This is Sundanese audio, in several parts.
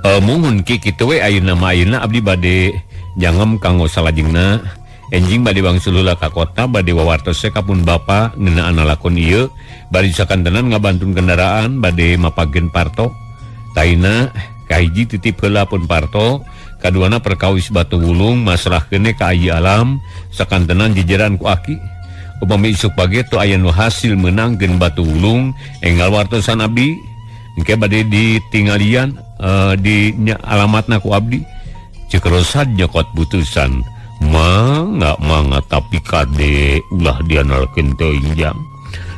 Muhun Ki kitu we ayeuna mah ayeuna abdi bade jangem kanggo salajengna. Enjing bade wangsul heula ka kota bade wawartos ka pun bapa ngeunaan lalakon ieu bari sakantenan ngabantun kendaraan bade mapageun Parto. Taina kahiji titip heula pun Parto, kaduana perkawis Batu Wulung masrahkeun ka Ayi Alam sakantenan jejeran ku aki. Upami isuk pagi tu aya nu hasil meunangkeun Batu Wulung enggal wartosan abdi engke bade ditinggalian di alamatna ku abdi. Ceuk Rosad nyokot putusan. Mangga mangga tapi kade ulah dianalkeun teuing jang.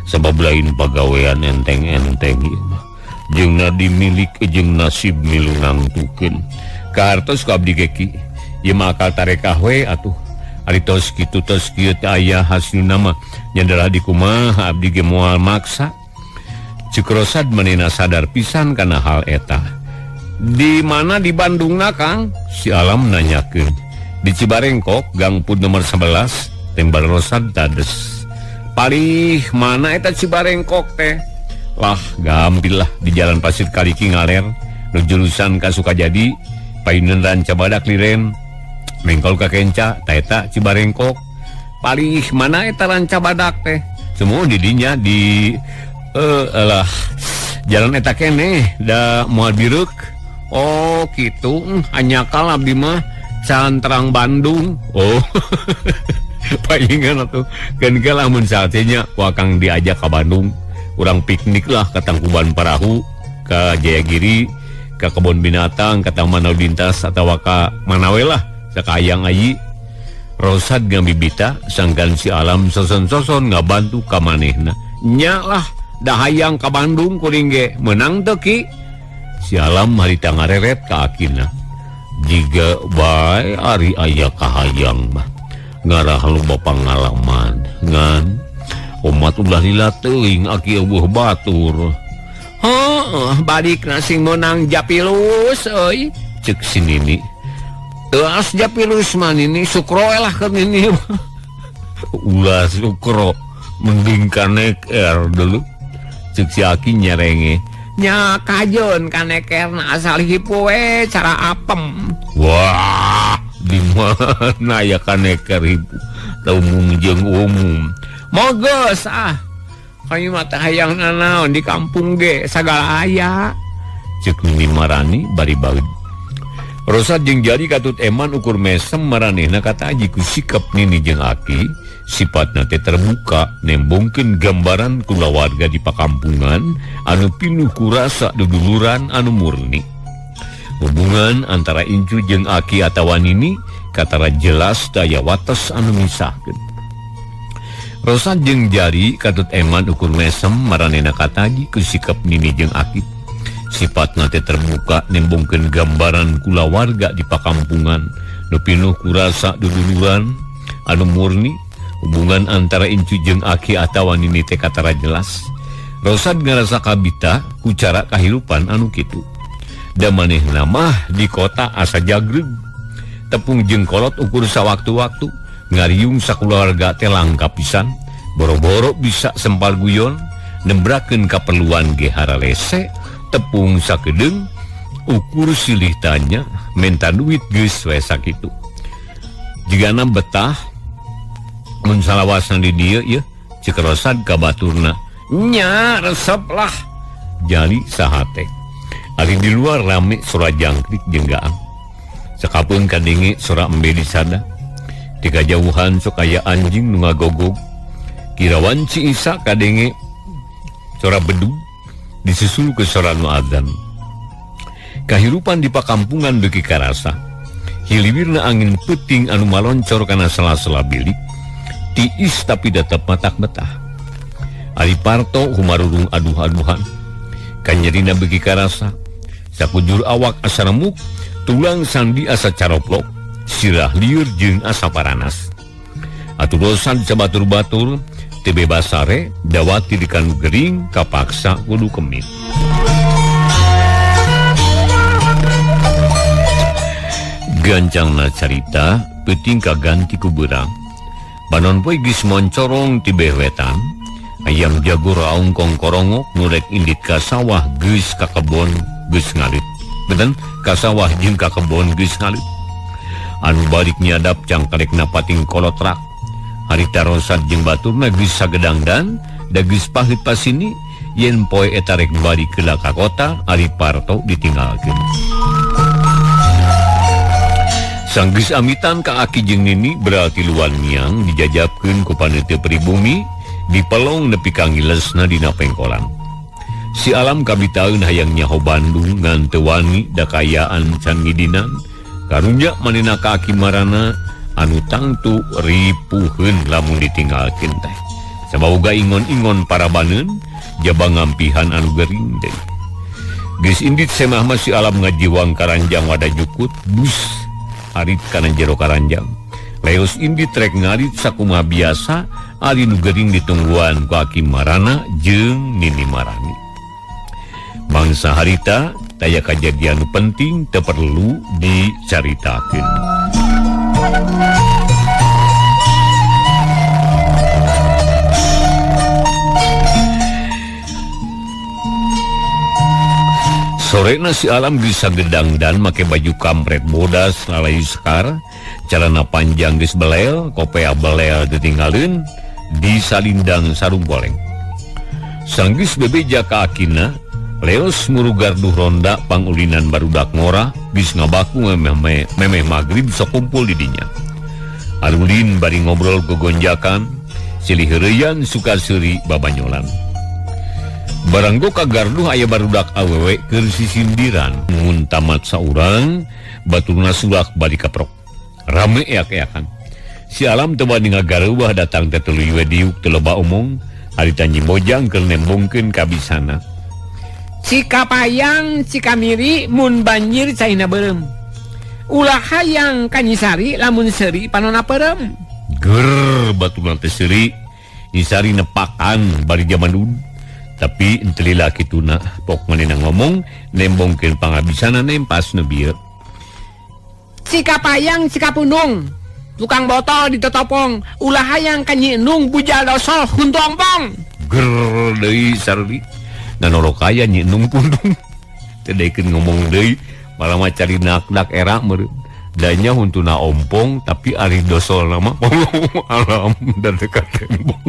Sabab lain pagawean enteng-enteng ieu mah. Jeung dimilik jeung nasib milu ngangtukeun. Kahartos ku abdi ge Ki. Ieu mah akal tarekah we atuh. Ari tos kitu tos kieu teh aya hasilna mah nya dalah dikumaha abdi ge moal maksa. Ceuk Rosad manehna sadar pisan kana hal eta. Di mana di Bandungna Kang? Si Alam nanyakeun. Di Cibarengkok Gang Pud nomor 11 tembal Rosad tades. Palih mana eta Cibarengkok teh? Lah gampil lah di Jalan Pasir Kaliki ngaler nu jurusan ka Sukajadi payunan Ranca Badak liren mengkol ka Kenca ta eta Cibarengkok. Palih mana eta Ranca Badak teh? Semua di dinya di lah jalan eta keneh da moal bireuk. Oh kitu hanyakal abdi mah Cantrang Bandung. Oh. Palingan atuh keun ge lamun saatnya ku akang diajak ka Bandung, urang piknik lah ka Tangkuban Parahu, ka Jayagiri, ka kebun binatang, ka Taman Lalu Lintas atawa ka mana we lah, sakayang ayi. Rosad ngabibita sangkan si Alam soson-soson ngabantu ka manehna. Nya lah da hayang ka Bandung kuring ge meunang teu Ki? Si Alam harita ngareret ka akina. Jiga bae ari aya kahayang mah ngarah loba pangalaman ngan omat ulah lila teuing aki eueuh batur. Heuh balikna sing meunang Japilus euy ceuk si Nini. Teuas Japilus mah Nini sukro lah keur Nini. Ulah sukro mending kaneker dulu ceuk si aki nyerenge. Nya kajeun kanekerna asal hipu we cara apem. Wah, di mana ya kaneker hipu? Umum jeung umum. Mogeus ah. Kami mah teh hayang nanaon di kampung ge sagala aya. Ceuk Nini marani bari baeud. Rosad jeung Jali katut eman ukur mesem maranehna kataji ku sikap Nini jeung aki. Sifatna teh terbuka nembongkeun gambaran kulawarga di pakampungan anu pinuh ku rasa duduluran anu murni. Hubungan antara incu jeung aki atawa nini katara jelas daya wates anu misahkeun. Rosad jeung Jari katut eman ukur mesem maranehna kataji ku sikap Nini jeung aki. Sifatna teh terbuka nembongkeun gambaran kulawarga di pakampungan nu pinuh ku rasa duduluran anu murni. Hubungan antara incu jeung aki atawa nini teh katara jelas. Rosad ngarasa kabita ku cara kahirupan anu kitu. Da manehna mah di kota asa jagreg. Tepung jeung kolot ukur sawaktu-waktu, ngariung sakulawarga teh langka pisan, boro-boro bisa sempal guyon, nembrakeun kaperluan ge haralese, tepung sakedeung ukur silih tanya, menta duit geus we sakitu. Jigana betah mun salawasan di dieu ieu ceuk Rosad ka baturna. Nya resep lah Jali sahate. Ari di luar rame sora jangkrik jeung gaang. Sakapeung kadenge sora embe di sada. Di kajauhan sok aya anjing nu ngagogog. Kirawan Ci Isa kadenge sora bedug disusul ke sora nu adzan. Kahirupan di pakampungan beuki karasa. Hiliwirna angin peuting anu maloncor kana sela-sela bilik. Tiis tapi tetep matak betah. Ari Parto humarurung aduh-aduhan. Kanyerina beuki karasa. Sakujur awak asa remuk, tulang sandi asa caroplok, sirah liur jeung asa paranas. Atuh Rosad sabatur-batur teu bebas sare, dawati di kanu gering kapaksa kudu kemit. Gancangna carita peuting kaganti ku beurang. Panon poe geus moncorong ti bewetan, ayam jago raung kongkorongok nu rek indit ka sawah geus ka kebon geus ngalit. Benten ka sawah jeung ka kebon geus ngalit. Anu balik nyadap cangkalekna pating kolotrak. Harita Rosad jeung baturna geus sagedangdan da geus pahit pasini yen poe eta rek balik heula ka kota ari Parto ditinggalkeun. Sanggeus amitan ka aki jeung nini berarti luan miang dijajabkeun ku panitia pribumi dipelong nepi ka ngilesna dina pengkolan. Si Alam kabitaeun hayang nyaho Bandung ngan teu wani da kaayaan can ngidinan. Karunya manehna ka aki marana anu tangtu ripuheun lamun ditinggalkeun teh. Sabaoga ingon-ingon parabaneun jaba ngampihan anu gering deui. Geus indit semah mah si Alam ngajiwang karanjang wadah jukut bus arit kana jero karanjang. Leos indit rek ngarit sakumaha biasa ari nu gering ditungguan ku aki marana jeung nini marani. Mangsa harita taya kajadian nu penting teu perlu dicaritakeun. Sorena si Alam bisa gedangdan make baju kampret bodas lalai sekar, celana panjang geus belel, kopea belel ditinggalin, disalindang sarung goleng. Sanggeus bebeja ka akina, leos murugarduh ronda pangulinan barudak ngora, geus ngabaku memeh magrib sok kumpul di dinya. Arulin bari ngobrol gogonjakan, silih heureuyan suka seuri babanyolan. Baranggo ka garduh aya barudak awewe keur sisindiran, mun tamat saurang baturna sulak bari kaprok. Rame eak-eakan. Si Alam teu bani ngagareuwah datang teh tuluy we diuk teu loba omong, harita Nyi Mojang keur nembongkeun kabisana. Cikapayang Cikamiri mun banjir caina beureum. Ulah hayang ka Nyisari lamun seuri panona peureum. Ger baturna teh seuri, Nyisari nepakan bari jaman dulu. Tapi entelila kituna pok manehna ngomong nembongkeun pangabisana nempas nu bieu. Cikapayang Cikapundung tukang botol ditotopong, ulah hayang ka Nyi Endung bujal dosol huntu ompong. Ger deui sarli nanorokaya Nyi Endung pundung. Teu daekeun ngomong deui malah mah cari nak-nak era meureun. Danya huntuna ompong tapi ari dosol mah alam dan dekat tembong.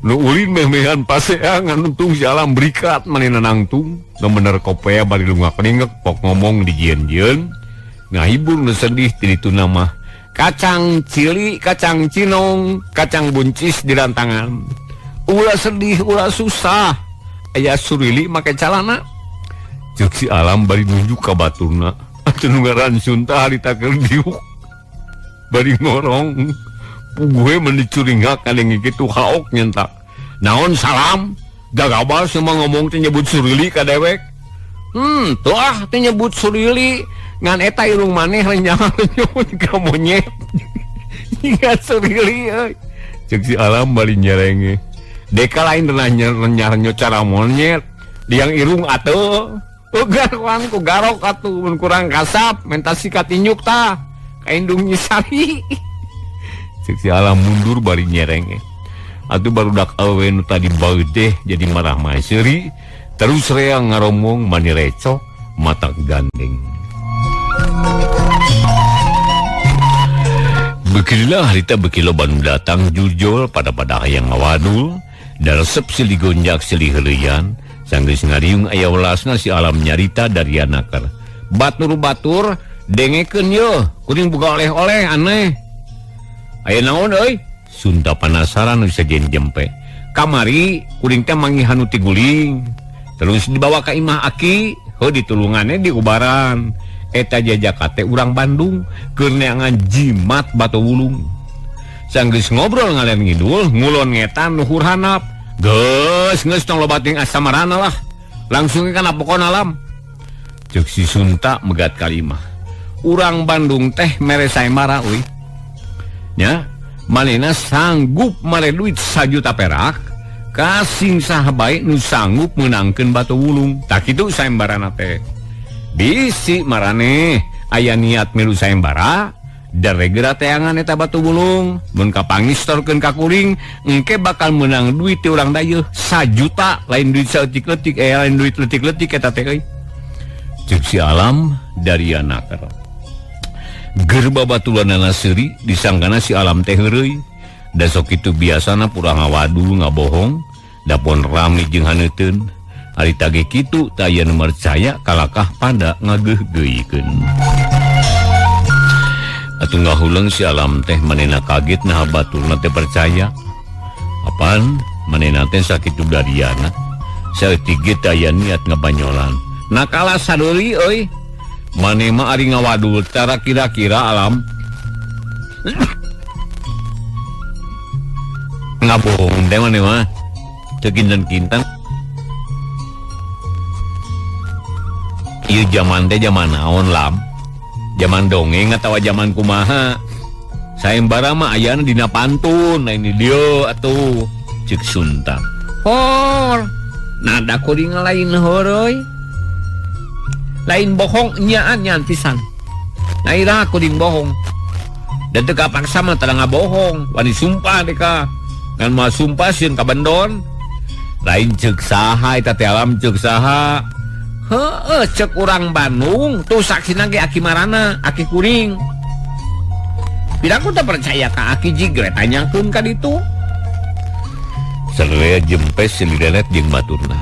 Nu ulin meh-mehan paseangan untung si Alam berikat manehna nangtung. Nu bener kopea bari lungak lingek pok ngomong dijieun-jieun. Ngahibur nu sedih ti ditu mah. Kacang cili, kacang cinong, kacang buncis di rantangan. Ulah sedih, ulah susah. Aya surili make calana. Ceuk si Alam bari nunjuk ka baturna. Atuh nu ngaran Sunta harita keur diuk. Bari ngorong. Puguhe meni curingak kadeng kitu haok nyentak. Naon salam? Gagabal semua ngomong teh nyebut surili ka dewek. Tuh ah teh nyebut surili ngan eta irung maneh renyang-renyong ka monyet. Ingat surili euy. Ceuk si Alam bari nyerenge. Deka lain renyah-renyah cara monyet. Liang irung atuh. Ugar ku garok atuh mun kurang kasap menta sikat inyuk tah. Ka indung Nyisari. Ceuk si Alam mundur bari nyerenge. Atuh barudak awewe nu tadi baeudeh jadi marah mah seuri, terus reang ngaromong mani recok mata gandeng. Beginilah harita beki loba nu datang jujul pada-pada hayang ngawadul, da resep silih gonjak silih heuleuyan, sanggeus ngariung aya welasna si Alam nyarita dari anaker. Batur-batur dengekeun yeuh, kuring boga oleh-oleh aneh. Aya naon euy? Sunda penasaran nu sejen jempe. Kamari kuring teh manggihan nu tiguling. Terus dibawa ka imah aki, heuh ditulungane di ubaran. Eta jajaka teh urang Bandung keur neangan jimat batu wulung. Sanggeus ngobrol ngalen ngidul, ngulon ngetan luhur hanap. Geus geus tong loba ting asamarana lah. Langsung kana pokona lam. Ceuk si Sunta megat kalimah. Urang Bandung teh mere saemara euy. Nya, manehna sanggup mere duit 1 juta perak kasing saha bae nu sanggup meunangkeun batu wulung. Tak kitu saembarana teh. Bisi maraneh aya niat milu saembara, daregera teangan eta batu wulung. Mun kapangistorkeun ka kuring, engke bakal meunang duit ti urang dayeuh 1 juta, lain duit saeutik-leutik, lain duit leutik-leutik eta teh euy. Cek si alam dari anakar. Gerba batulanana seuri disangkana si alam teh heureuy. Da sok kitu biasana pura ngawadul ngabohong, dapon rame jeung haneuteun. Ari tage kitu teu aya nu percaya kalakah pada ngageugeuikeun. Atuh ngahuleng si alam teh manehna kaget naha baturna teh percaya. Apan manehna teh sakitu dariana. Saeutik ge teu aya niat ngabanyolan. Nakala saduli euy. Maneh mah ari ngawadul tara kira-kira alam. Ngabohong teh maneh mah. Teu kinten-kinten. Ieu zaman teh zaman naon lam? Zaman dongeng atawa zaman kumaha? Sayembara mah ayana dina pantun, nah ini dia atuh ceuk Sunta. Hor, nada kuring lain horoy. Lain bohong nyaan nyan pisan. Nah ira kuring bohong. Dan teu kapaksa mah tara ngabohong, wani sumpah deka. Ngan mah sumpah sieun kabendon. Lain ceuk saha eta teh alam ceuk saha? Heeh, cek urang Bandung tuh saksina ge aki marana, aki kuring. Bila aku tak percaya ka aki jigre tanyakeun ka ditu. Sarelea jempes silidelet jeung baturna.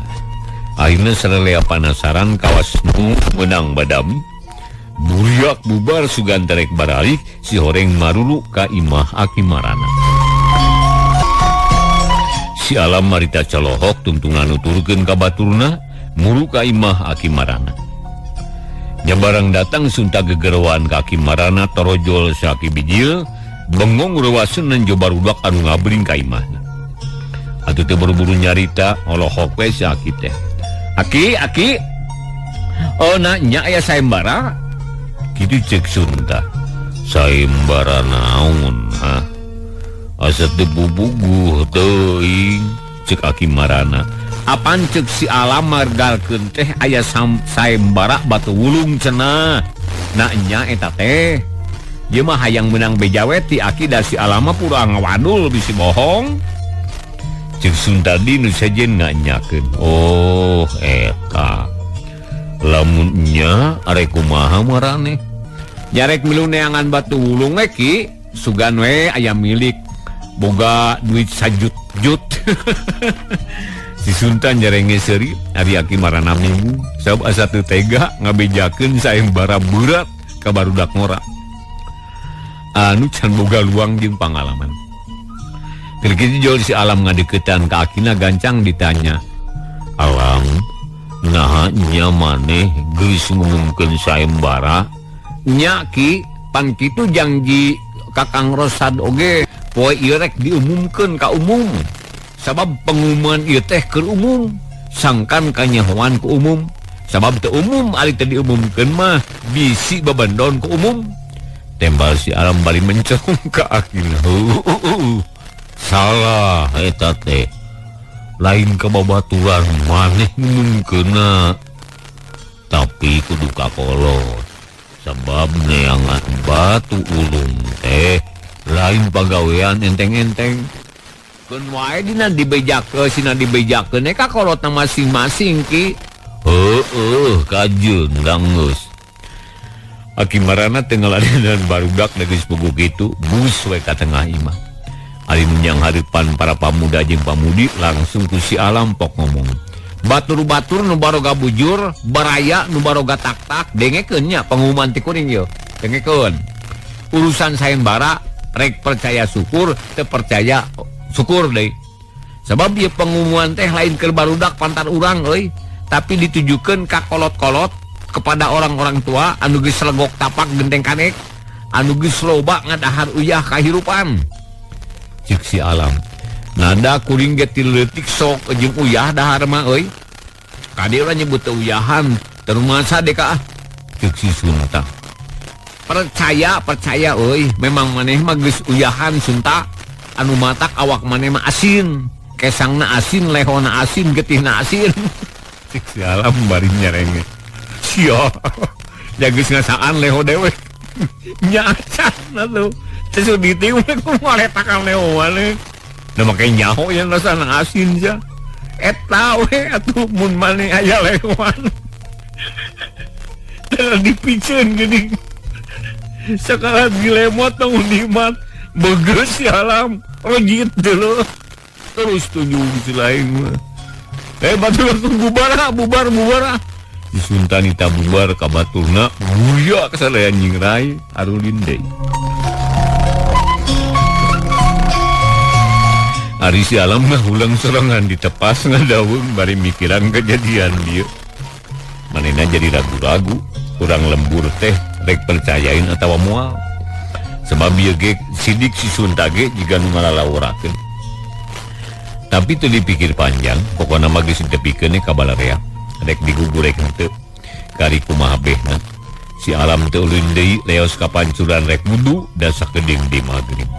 Akhirna sarelea panasaran kawas nu meunang badami. Buriak bubar sugan terek baralik si horeng marulu ka imah aki marana. Si alam marita colohok tungtungan nuturkeun ka baturna. Muru ka imah aki marana. Nyabarang datang Sunta gegeroan ka aki marana torojol saki bijil bengong reuaseun nenjo barudak anu ngabring ka imahna. Atuh teu buru-buru nyarita olohok we si aki teh. Aki, aki. Oh na nya aya sayembara. Kitu ceuk Sunta. Sayembara naon ha? Asa teu bubuguh teuing ceuk aki marana. Apan ceuk si alam margalkeun teh aya sayembara batu wulung cenah. Na nya eta teh. Ieu mah hayang meunang beja we ti aki da si alam mah pura ngawadul bisi bohong. Ceuk Sunta di nu sejen nganyakeun. Oh eta. Lamun nya arek kumaha maraneh? Jarek milu neangan batu wulung we ki, sugan we aya milik boga duit sajut-jut. Si Sunta nyerenge seuri ari aki marana minggu sabab asa teu tega ngabejakeun sayembara berat ka barudak ngora anu can boga luang jeung pangalaman. Keur kitu jol si alam ngadeukeutan ka akina gancang ditanya, "Alam, naha nya maneh geus ngumumkeun sayembara?" Nya ki, pan kitu janji Kakang Rosad oge poe ieu rek diumumkeun ka umum. Sabab pengumuman ieu teh keur umum, sangkan kanyahoan ku umum. Sabab teu umum ari teu diumumkeun mah bisi babendon ku umum. Tembal si alam bari mencong ka akina. Salah eta teh. Lain ka babaturan maneh ngumumkeunna. Tapi kudu kakolot. Sabab neangan batu ulung teh lain pagawean enteng-enteng. Keun wae dina dibejakeun sina dibejakeun ka kolotna masing-masing ki. Heueuh kajeun geus. Aki marana teu ngaladenan barudak geus puguh kitu bus we ka tengah imah. Ari menyang hareupan para pamuda jeung pamudi langsung ku si alam pok ngomong. Batur-batur nu baroga bujur, baraya nu baroga tak-tak, dengekeun nya pengumuman ti kuring ieu. Dengekeun. Urusan sayembara rek percaya syukur, teu percaya syukur deui. Sebab ieu pengumuman teh lain keur barudak pantar urang euy, tapi ditujukeun ka kolot-kolot kepada orang-orang tua anu geus legok tapak genteng kanek, anu geus loba ngadahar uyah kahirupan. Ceuk si alam. Nada kuring ge ti leutik sok jeung uyah dahar mah euy. Kade urang nyebut teu uyahan, terumasa deka ah. Ceuk si Sunta. Percaya, percaya euy, memang maneh mah geus uyahan Sunta. Anu matak awak maneh mah asin, kesangna asin, lehona asin, getihna asin. Cek si alam bari nyerenge. Sia, ya geus ngasaan leho dewek. Nya acan atuh. Teu ditiu kumaha letakan leho maneh. Da make nyaho yang rasana asin sia. Eta we atuh mun maneh aya lehoan. Tara dipiceun geuning. Sakala dilemot tong nikmat begeus si alam rejit dulu. Terus tunjung si lain mah. Batur bubar bubar bubar. Disuntani ta bubar ka baturna guya kasadaya nyingrai arulin deui. Ari si alam mah ulang sorangan ditepas ngadaweung bari mikiran kejadian dieu. Manehna jadi ragu-ragu, urang lembur teh rek percayain atawa moal. Sebab ieu ge sidik si Sunta ge jiga nu ngalalaworakeun. Tapi teu dipikir panjang, pokona mah geus ditepikeun ka balarea. Rek digugur rek henteu. Kari kumaha behna. Si alam teu ulin deui leos ka pancuran rek wudu da sakedeung di magrib.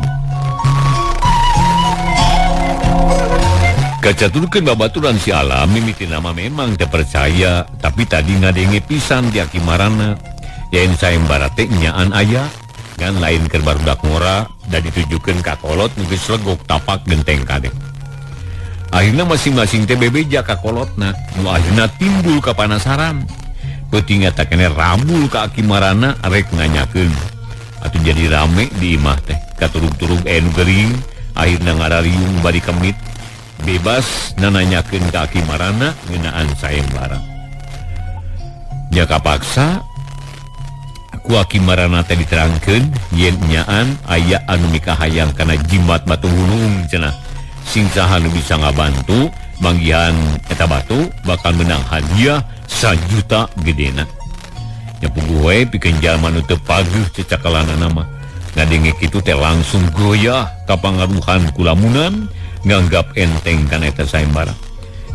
Kacaturkeun babaturan si alam mimiti nama memang teu percaya, tapi tadi ngadenge pisan ti aki marana. Yen sayembara teh nyaan aya, ngan lain keur barudak ngora da ditujukeun ka kolot nu geus legok tapak genteng kadek. Akhirna masing-masing teh bebeja ka kolotna, nu akhirna timbul kapanasaran. Peuting eta keneh rabul ka aki marana rek nanyakeun. Atuh jadi rame di imah teh, katurug-turug nu gering, akhirna ngarariung bari kemit. Bebas nananyakeun ka aki marana ngeunaan sayembara. Nya kapaksa ku aki marana teh diterangkeun yen nyaan aya anu mikahayang kana jimat batu gunung cenah. Sing saha nu bisa ngabantu manggihan eta batu bakal menang hadiah 1 juta gedena. Nya puguh we pikeun jalma nu teu pageuh cecakalanana mah. Ngadenge kitu teh langsung goyah kapangaruhan kulamunan nganggap enteng kana eta sayembara.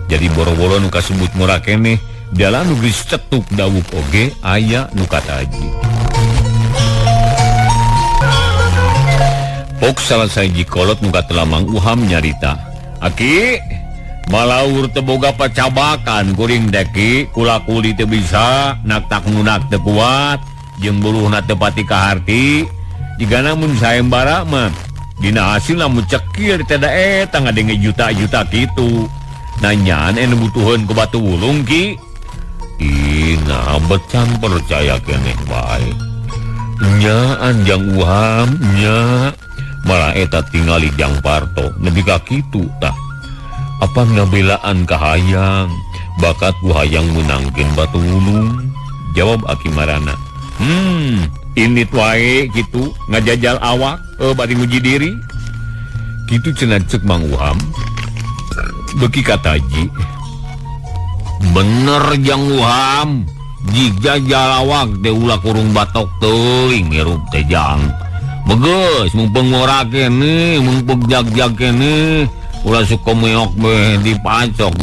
Jadi boro-boro nu kasebut ngora keneh, dalan nu geus cetuk dawuk oge aya nu kataji. Pok salah sahiji kolot nu katelah Mang Uham nyarita, "Aki, malaur teu boga pacabakan kuring deki, kula-kuli teu bisa, naktak nunak teu kuat, jeung buluhna teu pati kaharti. Jigana mun sayembara mah dina hasilna mun cekil teh da eta ngadenge juta-juta kitu. Nanyaan anu butuheun ku batu wulung ki." Ih, nah becan percaya keneh bae. Nyaan jang Uham nya malah eta tingali jang Parto nepi ka kitu tah. Apa ngabelaan ka hayang, bakat ku hayang meunangkeun batu wulung. Jawab aki marana. Ini wae gitu ngajajal awak bari nguji diri. Kitu cenah ceuk Mang Uham. Beuki kataji. Bener jang Uham, jijajal awak teh ulah kurung batok teuing hirup teh jang. Begeus mumpung ngora keneh, mumpung jag-jag keneh, ulah suka meok beh dipacok.